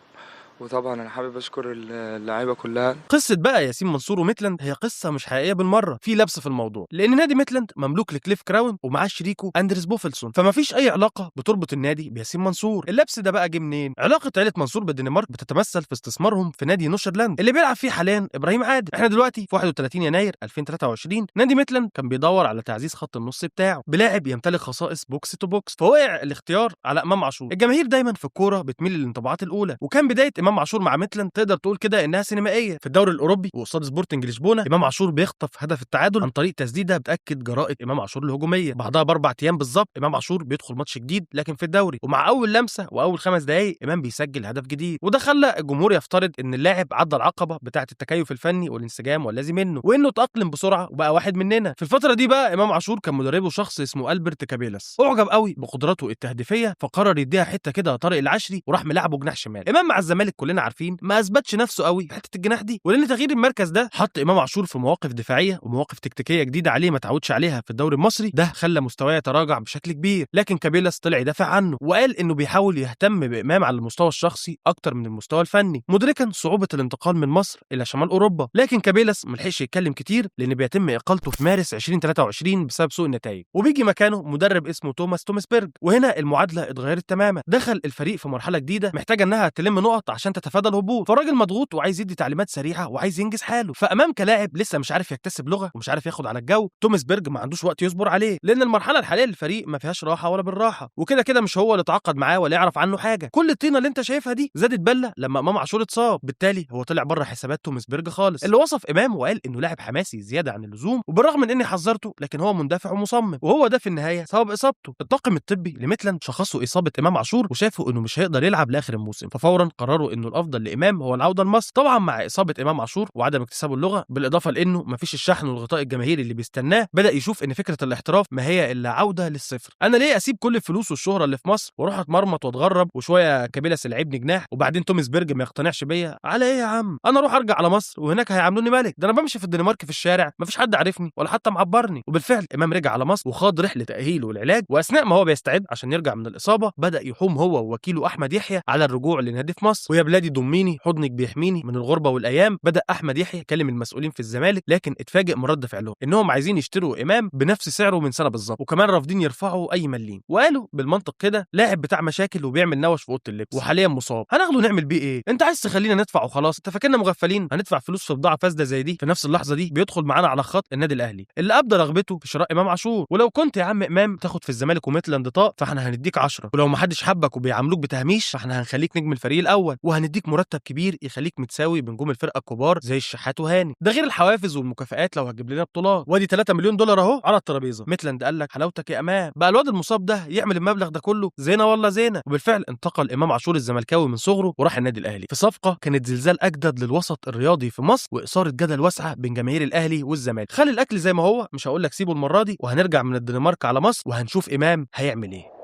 وطبعا انا حابب اشكر اللعيبة كلها. قصة بقى ياسين منصور وميتلاند هي قصة مش حقيقية بالمرة، في لبس في الموضوع، لان نادي ميتلاند مملوك لكليف كراون ومعاه شريكه اندرس بوفلسون، فما فيش اي علاقة بتربط النادي بياسين منصور. اللبس ده بقى جه منين؟ علاقة عيله منصور بالدنمارك بتتمثل في استثمارهم في نادي نوشرلاند اللي بيلعب فيه حاليا ابراهيم عادل. احنا دلوقتي في 31 يناير 2023، نادي ميتلاند كان بيدور على تعزيز خط النص بتاعه بلاعب يمتلك خصائص box to box، فوقع الاختيار على امام عاشور. الجماهير دايما في الكورة بتميل للانطباعات الاولى، وكان بداية امام عاشور مع ميتلاند تقدر تقول كده انها سينمائية. في الدوري الاوروبي وقصاد سبورتنج لشبونه، امام عاشور بيخطف هدف التعادل عن طريق تسديده بتاكد جراءه امام عاشور الهجومية. بعدها ب4 ايام بالظبط امام عاشور بيدخل ماتش جديد لكن في الدوري، ومع اول لمسه واول 5 دقائق امام بيسجل هدف جديد، وده خلى الجمهور يفترض ان اللاعب عدى العقبة بتاعه التكيف الفني والانسجام والذي منه، وانه تاقلم بسرعة وبقى واحد مننا. في الفترة دي بقى امام عاشور كان مدربه شخص اسمه البرت كابيلاس، اعجب قوي بقدراته التهديفيه فقرر يديها حتة كده طارق العشري وراح ملعبه جناح شمال. امام مع الزمالك كلنا عارفين ما اثبتش نفسه قوي في حتة الجناح دي، ولان تغيير المركز ده حط امام عاشور في مواقف دفاعية ومواقف تكتيكية جديدة عليه ما تعودش عليها في الدوري المصري، ده خلى مستواه يتراجع بشكل كبير. لكن كابيلاس طلع يدافع عنه وقال انه بيحاول يهتم بامام على المستوى الشخصي اكتر من المستوى الفني، مدركا صعوبة الانتقال من مصر الى شمال اوروبا. لكن كابيلاس ما لحقش يتكلم كتير لان بيتم اقالته في مارس 2023 بسبب سوء النتائج، وبيجي مكانه مدرب اسمه توماس تومسبرج. وهنا المعادلة اتغيرت تماما، دخل الفريق في مرحلة جديدة محتاجه انها تلم نقط عشان تتفادى الهبوط، فالراجل مضغوط وعايز يدي تعليمات سريعة وعايز ينجز حاله. فامام كلاعب لسه مش عارف يكتسب لغة ومش عارف ياخد على الجو، تومسبرج ما عندوش وقت يصبر عليه، لان المرحلة الحالية للفريق ما فيهاش راحة ولا بالراحة، وكده كده مش هو اللي اتعاقد معاه ولا يعرف عنه حاجة. كل الطينه اللي انت شايفها دي زادت بله لما امام عاشور اتصاب، بالتالي هو طلع بره حسابات تومسبرج خالص، اللي وصف امام وقال انه لاعب حماسي زيادة عن اللزوم، وبالرغم من اني حذرته لكن هو مندفع ومصمم، وهو ده في النهاية سبب اصابته. الطاقم الطبي لميتلاند شخصوا اصابه امام عاشور وشافوا انه مش هيقدر يلعب لاخر الموسم، ففورا قرروا انه الافضل لامام هو العودة لمصر. طبعا مع اصابه امام عاشور وعدم اكتسابه اللغة، بالاضافة لانه مفيش الشحن والغطاء الجماهيري اللي بيستناه، بدا يشوف ان فكرة الاحتراف ما هي الا عوده للصفر. انا ليه اسيب كل الفلوس والشهرة اللي في مصر واروح اتمرمط واتغرب، وشوية كابيلاس لعبني جناح وبعدين تومسبرج ما يقتنعش بيا؟ على ايه يا عم؟ انا اروح ارجع على مصر وهناك هيعاملوني ملك، ده انا بمشي في الدنمارك في الشارع مفيش حد عارفني ولا حتى معبرني. وبالفعل امام رجع على مصر وخاض رحله تاهيل والعلاج، واثناء ما هو بيستعد عشان يرجع من الاصابة بدا يحوم هو ووكيله احمد يحيى على الرجوع لنادي في مصر. ويا بلادي ضميني حضنك بيحميني من الغربة والايام. بدا احمد يحيى يكلم المسؤولين في الزمالك، لكن اتفاجئ من رد فعلهم انهم عايزين يشتروا امام بنفس سعره من سنة بالظبط، وكمان رافضين يرفعوا اي مليم، وقالوا بالمنطق كده لاعب بتاع مشاكل وبيعمل نوش في اوضة اللبس وحاليا مصاب، هناخده نعمل بيه ايه؟ انت عايز تخلينا ندفع وخلاص؟ انت فاكرنا مغفلين هندفع فلوس في بضاعة فاسدة زي دي؟ في نفس اللحظة دي بيدخل معانا على خط النادي الاهلي اللي ابدى رغبته في شراء امام عاشور، ولو كنت يا عم امام تاخد في الزمالك وميتلاند طاق فاحنا هنديك 10، ولو ما حدش حبك وبيعاملوك بتهميش فاحنا هنخليك نجم الفريق الاول. وهنديك مرتب كبير يخليك متساوي بنجوم الفرقة الكبار زي الشحات وهاني، ده غير الحوافز والمكافآت لو هتجيب لنا بطولات، وادي 3 مليون دولار اهو على الترابيزة. ميتلاند قال لك حلاوتك يا امام، بقى الواد المصاب ده يعمل المبلغ ده كله؟ زينة والله زينة. وبالفعل انتقل امام عاشور الزملكاوي من صغره وراح النادي الاهلي في صفقة كانت زلزال اجدد للوسط الرياضي في مصر واثاره جدل واسعة بين جماهير الاهلي والزمالك. خلي الاكل زي ما هو، مش هقول لك سيبه المرة دي، وهنرجع من الدنمارك على مصر وهنشوف امام هيعمل ايه.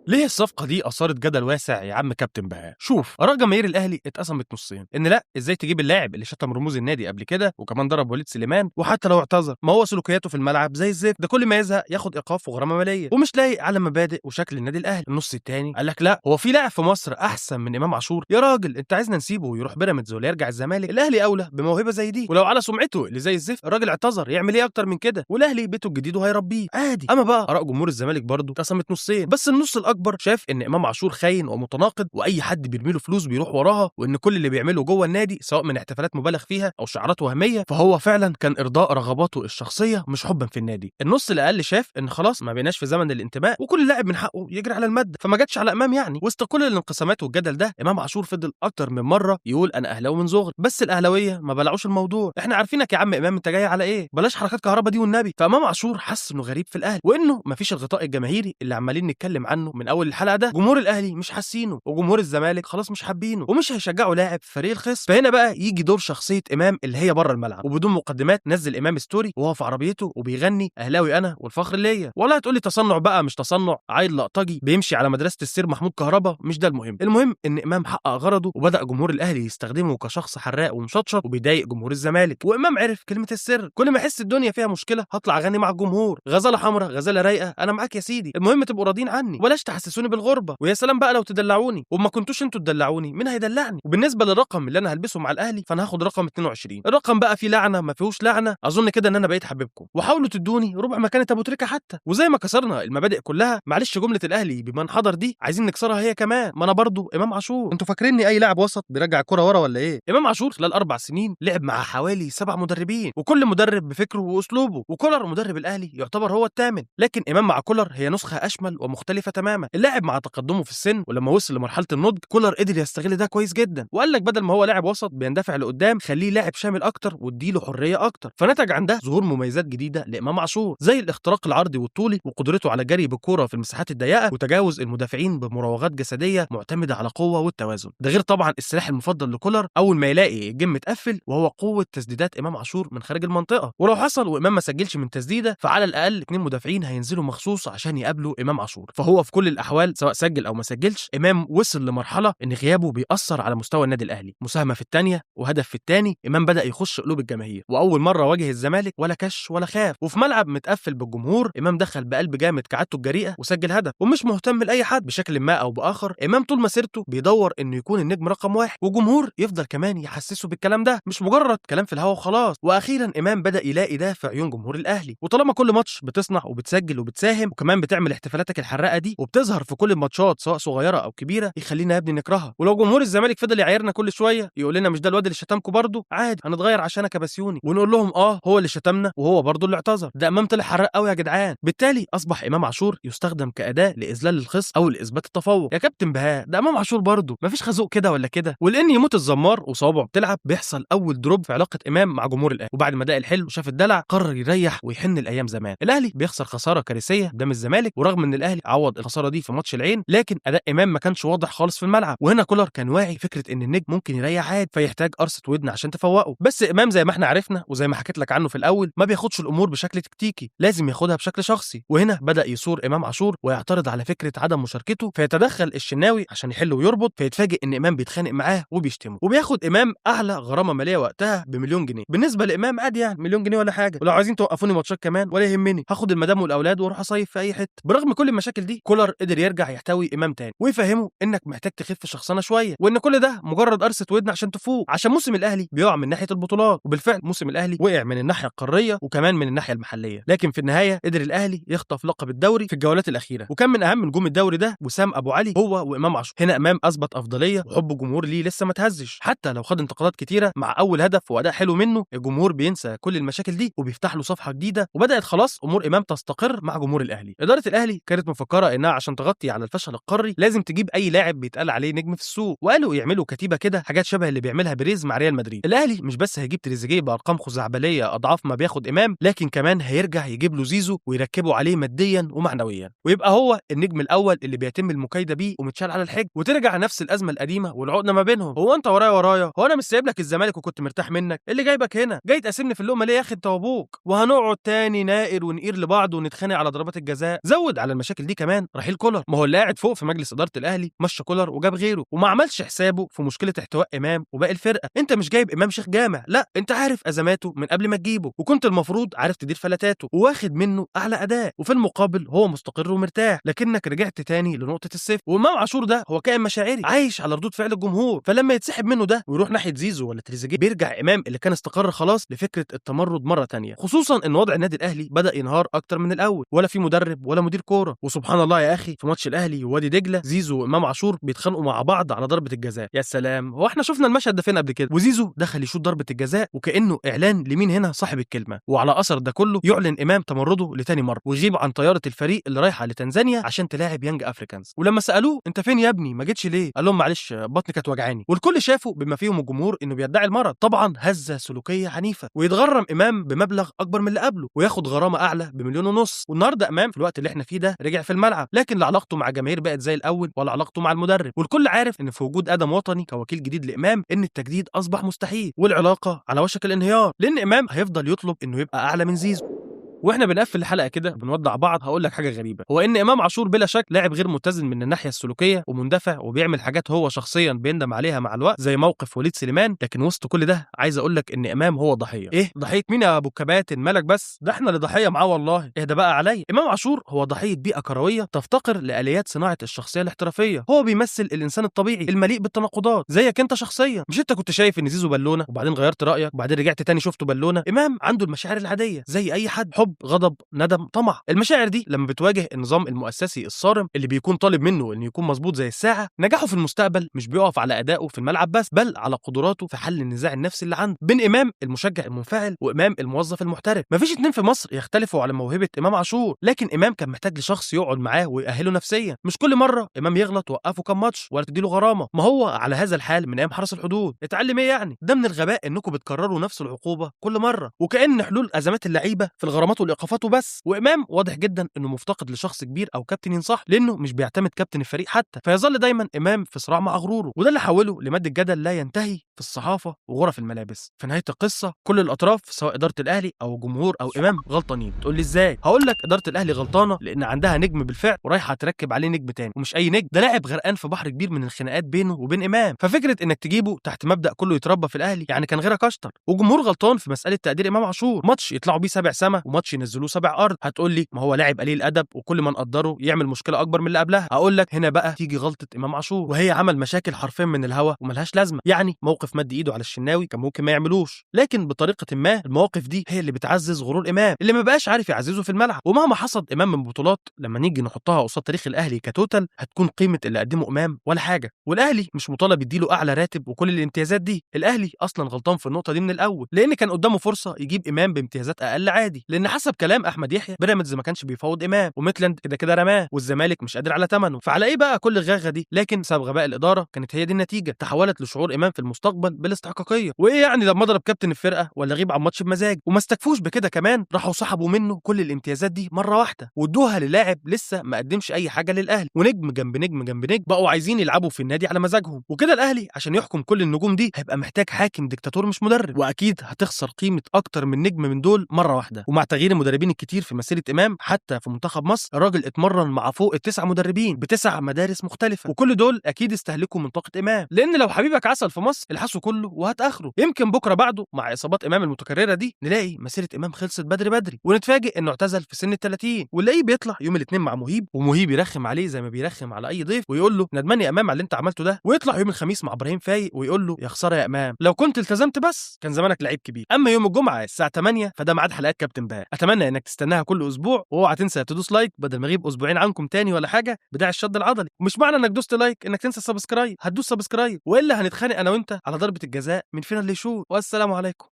ليه الصفقة دي اثارت جدل واسع يا عم كابتن بهاء؟ شوف، اراء جماهير الاهلي اتقسمت نصين، ان لا ازاي تجيب اللاعب اللي شتم رموز النادي قبل كده وكمان ضرب وليد سليمان، وحتى لو اعتذر ما هو سلوكياته في الملعب زي الزفت، ده كل ما يزهق ياخد ايقاف وغرامه ماليه ومش لايق على مبادئ وشكل النادي الاهلي. النص الثاني قال لك لا، هو في لاعب في مصر احسن من امام عاشور؟ يا راجل انت عايزنا نسيبه ويروح بيراميدز ولا يرجع الزمالك؟ الاهلي اولى بموهبه زي دي، ولو على سمعته اللي زي الزفت الراجل اعتذر، يعمل ايه اكتر من كده؟ والاهلي بيته الجديد وهيربيه عادي. اما بقى اراء جمهور الزمالك برضه اتقسمت نصين، بس النص الاكبر شاف ان امام عاشور خاين ومتناقض واي حد بيرمي له فلوس بيروح وراها، وان كل اللي بيعمله جوه النادي سواء من احتفالات مبالغ فيها او شعارات وهمية فهو فعلا كان ارضاء رغباته الشخصية مش حبا في النادي. النص الاقل شاف ان خلاص ما بقيناش في زمن الانتماء وكل لاعب من حقه يجري على المادة، فما جاتش على امام يعني. وسط كل الانقسامات والجدل ده امام عاشور فضل اكتر من مرة يقول انا اهلاوي من صغري، بس الاهلاوية ما بلعوش الموضوع، احنا عارفينك يا عم امام انت جاي على ايه، بلاش حركات كهربا دي والنبي. فامام عاشور حس انه غريب في الاهلي وانه ما فيش الغطاء الجماهيري اللي عمالين نتكلم عنه من اول الحلقة ده، جمهور الاهلي مش حاسينه وجمهور الزمالك خلاص مش حابينه ومش هيشجعوا لاعب في فريق الخصم. فهنا بقى يجي دور شخصية امام اللي هي بره الملعب، وبدون مقدمات نزل امام story وهو في عربيته وبيغني اهلاوي انا والفخر ليا. ولا هتقولي تصنع بقى مش تصنع، عيل لقطجي بيمشي على مدرسه السير محمود كهربا، مش ده المهم. المهم ان امام حقق غرضه وبدا جمهور الاهلي يستخدمه كشخص حراق ومشطشط وبيضايق جمهور الزمالك. وامام عرف كلمة السر، كل ما احس الدنيا فيها مشكلة هطلع اغني مع الجمهور، غزاله حمراء غزاله رايقة انا معاك يا سيدي، المهم تبقوا راضيين عني وبلاش تحسسوني بالغربة، ويا سلام بقى لو تدلعوني، وما كنتوش انتوا تدلعوني مين هيدلعني؟ وبالنسبة للرقم اللي انا هلبسه مع الاهلي فانا هاخد رقم 22، الرقم بقى فيه لعنه ما فيهوش لعنه، اظن كده ان انا بقيت حبيبكم، وحاولوا تدوني ربع مكانه ابو تريكه حتى. وزي ما كسرنا المبادئ كلها، معلش جملة الاهلي بمن حضر دي عايزين نكسرها هي كمان، ما انا برضو امام عاشور، انتوا فاكريني اي لاعب وسط بيرجع الكره ورا ولا ايه؟ امام عاشور خلال 4 سنين لعب مع حوالي 7 مدربين، وكل مدرب بفكره واسلوبه، وكولر مدرب الاهلي يعتبر هو الثامن، لكن امام مع كولر هي نسخه اشمل ومختلفة تماما. اللاعب مع تقدمه في السن ولما وصل لمرحلة النضج كولر قدر يستغل ده كويس جدا، وقال لك بدل ما هو لاعب وسط بيندفع لقدام خليه لاعب شامل اكتر واديله حرية اكتر. فنتج عن ده ظهور مميزات جديدة لامام عاشور زي الاختراق العرضي والطولي وقدرته على جري بالكورة في المساحات الضيقه وتجاوز المدافعين بمراوغات جسدية معتمدة على قوة والتوازن. ده غير طبعا السلاح المفضل لكولر اول ما يلاقي الجيم متقفل وهو قوة تسديدات امام عاشور من خارج المنطقة، ولو حصل وامام ما سجلش من تسديده فعلى الاقل 2 مدافعين هينزلوا مخصوص عشان يقابلوا امام عاشور. فهو في كل الاحوال سواء سجل او ما سجلش امام وصل لمرحلة ان غيابه بيأثر على مستوى النادي الاهلي، مساهمة في الثانية وهدف في الثاني، امام بدا يخش قلوب الجماهير، واول مرة واجه الزمالك ولا كش ولا خاف، وفي ملعب متقفل بالجمهور امام دخل بقلب جامد كعادته الجريئة وسجل هدف ومش مهتم لاي حد بشكل ما او باخر. امام طول مسيرته بيدور انه يكون النجم رقم 1 وجمهور يفضل كمان يحسسه بالكلام ده، مش مجرد كلام في الهوا وخلاص. واخيرا امام بدا يلاقي ده في عيون جمهور الاهلي، وطالما كل ماتش بتصنع وبتسجل وبتساهم وكمان بتعمل احتفالاتك الحراقه دي وبتظهر في كل الماتشات سواء صغيرة او كبيرة يخلينا يا ابني نكرهها. ولو جمهور الزمالك فضل يعايرنا كل شوية يقول لنا مش ده الواد اللي شتمكم برضه، عادي هنتغير عشانك يا بسيوني، ونقول لهم اه هو اللي شتمنا وهو برضه اللي اعتذر، ده امام طلع حراق قوي يا جدعان. بالتالي اصبح امام عاشور يستخدم كاداة لاذلال الخصم او لاثبات التفوق. يا كابتن بهاء ده امام عاشور برضه مفيش خازوق كده ولا كده. ولان يموت الزمار وصوابعه بتلعب بيحصل اول drop في علاقة امام مع جمهور الاهلي، وبعد ما داق الحلو وشاف الدلع قرر يريح ويحن الايام زمان. الاهلي بيخسر خسارة كارثية قدام الزمالك، ورغم ان الاهلي عوض الخسارة دي في ماتش العين لكن اداء امام ما كانش واضح خالص في الملعب، وهنا كولر كان واعي فكرة ان النجم ممكن يريح عادي فيحتاج قرصة ودن عشان تفوقه. بس امام زي ما احنا عرفنا وزي ما حكيت لك عنه في الاول ما بياخدش الامور بشكل تكتيكي، لازم ياخدها بشكل شخصي، وهنا بدا يثور امام عاشور ويعترض على فكرة عدم مشاركته، فيتدخل الشناوي عشان يحل ويربط، فيتفاجئ ان امام بيتخانق معاه وبيشتمه، وبياخد امام اعلى غرامة ماليه وقتها ب1,000,000 جنيه. بالنسبة لامام عادي يعني 1,000,000 جنيه ولا حاجة، ولو عايزين توقفوني ماتشات كمان ولا يهمني، هاخد المدام والاولاد واروح اصيف في اي حتة. برغم كل المشاكل دي كولر قدر يرجع يحتوي امام تاني ويفهمه انك محتاج تخف شخصنه شوية، وان كل ده مجرد قرصة ودن عشان تفوق، عشان موسم الاهلي بيقع من ناحية البطولات. وبالفعل موسم الاهلي وقع من الناحية القارية وكمان من الناحية المحلية، لكن في النهاية قدر الاهلي يخطف لقب الدوري في الجولات الاخيرة، وكان من اهم نجوم الدوري ده وسام ابو علي هو وامام عاشور. هنا امام اثبت افضلية وحب الجمهور ليه لسه ما تهزش، حتى لو خد انتقادات كتيرة مع اول هدف واداء حلو منه الجمهور بينسى كل المشاكل دي وبيفتح له صفحة جديدة، وبدات خلاص امور امام تستقر مع جمهور الاهلي. ادارة الاهلي كانت مفكرة انها عشان عشان تغطي على الفشل القاري لازم تجيب اي لاعب بيتقال عليه نجم في السوق، وقالوا يعملوا كتيبة كده، حاجات شبه اللي بيعملها بيريز مع ريال مدريد. الاهلي مش بس هيجيب تريزيجيه بارقام خزعبليه اضعاف ما بياخد امام، لكن كمان هيرجع يجيب له زيزو ويركبه عليه ماديا ومعنويا، ويبقى هو النجم الاول اللي بيتم المكايده بيه ومتشال على الحج، وترجع نفس الازمة القديمة والعقده ما بينهم. هو انت ورايا ورايا، هو انا مش سايب لك الزمالك وكنت مرتاح منك، اللي جايبك هنا جاي تقاسمني في اللقمة ليه يا اخي انت وابوك؟ وهنقعد تاني نائر ونقير لبعض ونتخانق على ضربات الجزاء. زود على المشاكل دي كمان رحيل كولر، ما هو اللي قاعد فوق في مجلس ادارة الاهلي مشى كولر وجاب غيره، وما عملش حسابه في مشكلة احتواء امام وباقي الفرقة. انت مش جايب امام شيخ جامع، لا انت عارف ازماته من قبل ما تجيبه، وكنت المفروض عارف تدير فلتاته وواخد منه اعلى اداء، وفي المقابل هو مستقر ومرتاح، لكنك رجعت تاني لنقطة الصفر. وامام عاشور ده هو كائن مشاعري عايش على ردود فعل الجمهور، فلما يتسحب منه ده ويروح ناحية زيزو ولا تريزيجيه بيرجع امام اللي كان استقر خلاص لفكرة التمرد مرة تانية، خصوصا ان وضع النادي الاهلي بدا ينهار اكتر من الاول، ولا في مدرب ولا مدير كورة. وسبحان الله يا اخي، في ماتش الاهلي ووادي دجله زيزو وامام عاشور بيتخانقوا مع بعض على ضربه الجزاء. يا سلام، هو احنا شفنا المشهد ده فين قبل كده؟ وزيزو دخل يشوط ضربه الجزاء وكانه اعلان لمين هنا صاحب الكلمة. وعلى اثر ده كله يعلن امام تمرده لتاني مرة ويغيب عن طيارة الفريق اللي رايحة لتنزانيا عشان تلاعب يانج افريكانز. ولما سالوه انت فين يا ابني ما جيتش ليه، قال لهم معلش بطني كانت وجعاني، والكل شافه بما فيهم الجمهور انه بيدعي المرض. طبعا هزه سلوكية عنيفة، ويتغرم امام بمبلغ اكبر من اللي قبله وياخد غرامة اعلى ب1.5 مليون. والنهارده امام في الوقت اللي احنا فيه ده رجع في الملعب، لكن لا علاقته مع جماهير بقت زي الاول ولا علاقته مع المدرب، والكل عارف ان في وجود ادم وطني كوكيل جديد لامام ان التجديد اصبح مستحيل والعلاقة على وشك الانهيار، لان امام هيفضل يطلب انه يبقى اعلى من زيزو. واحنا بنقفل الحلقة كده بنودع بعض، هقول لك حاجة غريبة، هو ان امام عاشور بلا شك لاعب غير متزن من الناحية السلوكية ومندفع وبيعمل حاجات هو شخصيا بيندم عليها مع الوقت زي موقف وليد سليمان، لكن وسط كل ده عايز اقول لك ان امام هو ضحية. ايه ضحية مين يا ابو الكباتن؟ مالك بس، ده احنا اللي ضحية معاه والله. اهدى بقى عليا. امام عاشور هو ضحية بيئة كروية تفتقر لاليات صناعة الشخصية الاحترافية، هو بيمثل الانسان الطبيعي المليء بالتناقضات زيك انت شخصيا. مش انت كنت شايف ان زيزو بالونه وبعدين غيرت رايك وبعدين رجعت تاني شفته بالونه؟ امام عنده المشاعر العادية زي اي حد، حب، غضب، ندم، طمع. المشاعر دي لما بتواجه النظام المؤسسي الصارم اللي بيكون طالب منه انه يكون مظبوط زي الساعة، نجاحه في المستقبل مش بيقف على ادائه في الملعب بس، بل على قدراته في حل النزاع النفسي اللي عنده بين امام المشجع المنفعل وامام الموظف المحترف. مفيش اتنين في مصر يختلفوا على موهبة امام عاشور، لكن امام كان محتاج لشخص يقعد معاه ويأهله نفسيا. مش كل مرة امام يغلط وقفه كام ماتش ولا تديله غرامة، ما هو على هذا الحال من ايام حرس الحدود. اتعلم ايه يعني؟ ده من الغباء انكم بتكرروا نفس العقوبة كل مرة، وكأن حلول ازمات اللعيبة في الغرامات والايقافات وبس. وامام واضح جدا انه مفتقد لشخص كبير او كابتن ينصح، لانه مش بيعتمد كابتن الفريق حتى، فيظل دايما امام في صراع مع غروره، وده اللي حوله لمادة جدل لا ينتهي في الصحافة وغرف الملابس. في نهاية القصة كل الاطراف سواء ادارة الاهلي او الجمهور او امام غلطانين. تقول لي ازاي؟ هقول لك ادارة الاهلي غلطانة لان عندها نجم بالفعل ورايحه تركب عليه نجم تاني، ومش اي نجم، ده لاعب غرقان في بحر كبير من الخناقات بينه وبين امام، ففكره انك تجيبه تحت مبدا كله يتربى في الاهلي يعني كان غيرك اشطر. والجمهور غلطان في مسالة تقدير امام عاشور، ماتش يطلعوا بيه 7 سما وماتش ينزلوه 7 ارض. هتقول لي ما هو لاعب قليل ادب وكل ما نقدره يعمل مشكلة اكبر من اللي قبلها. هقول لك هنا بقى تيجي غلطه امام عاشور، وهي عمل مشاكل حرفيا من الهوا وملهاش لازمه. يعني موقف مد ايده على الشناوي كان ممكن ما يعملوش، لكن بطريقة ما المواقف دي هي اللي بتعزز غرور امام اللي ما بقاش عارف يعززه في الملعب. ومهما حصد امام من بطولات، لما نيجي نحطها قصاد تاريخ الاهلي ك total هتكون قيمة اللي قدمه امام ولا حاجة. والاهلي مش مطالب يديله اعلى راتب وكل الامتيازات دي، الاهلي اصلا غلطان في النقطة دي من الاول، لان كان قدامه فرصة يجيب امام بامتيازات اقل عادي، لان حسب كلام احمد يحيى بيراميدز ما كانش بيفاوض امام، وميتلاند كده كده رماه، والزمالك مش قادر على ثمنه، فعلى ايه بقى كل الغاغه دي؟ لكن بسبب غباء الادارة كانت هي دي النتيجة، تحولت لشعور امام في المستقبل بالاستحقاقيه. وايه يعني لما اضرب كابتن الفرقة ولا غيب عن ماتش بمزاج؟ وما استكفوش بكده، كمان راحوا سحبوا منه كل الامتيازات دي مرة واحدة وادوها للاعب لسه ما قدمش اي حاجة للاهلي، ونجم جنب نجم جنب نجم بقوا عايزين يلعبوا في النادي على مزاجهم. وكده الاهلي عشان يحكم كل النجوم دي هيبقى محتاج حاكم ديكتاتور مش مدرب، واكيد هتخسر قيمة اكتر من نجم من دول مرة واحدة. ومع تغيير المدربين الكتير في مسيره امام حتى في منتخب مصر، الراجل اتمرن مع فوق ال9 مدربين ب9 مدارس مختلفة، وكل دول اكيد استهلكوا من طاقة امام، لان لو حبيبك عسل في مصر الحسه كله وهات اخره. يمكن بكره بعده مع اصابات امام المتكررة دي نلاقي مسيره امام خلصت بدري بدري، ونتفاجئ انه اعتزل في سن ال30، ونلاقيه بيطلع يوم الاثنين مع مهيب، ومهيب يرخم عليه زي ما بيرخم على اي ضيف ويقول له ندمان يا امام على اللي انت عملته ده، ويطلع يوم الخميس مع ابراهيم فايق ويقول له يا خسارة يا امام لو كنت التزمت بس كان زمانك لعيب كبير. اما يوم الجمعة الساعة 8 فده ميعاد حلقات كابتن بهاء، اتمنى انك تستناها كل اسبوع، واوعى تنسى تدوس like بدل ما اغيب اسبوعين عنكم تاني ولا حاجة بداعي الشد العضلي. ومش معنى انك دوست like انك تنسى ال subscribe، هتدوس subscribe والا هنتخانق انا وانت على ضربه الجزاء من فينا اللي يشوط. والسلام عليكم.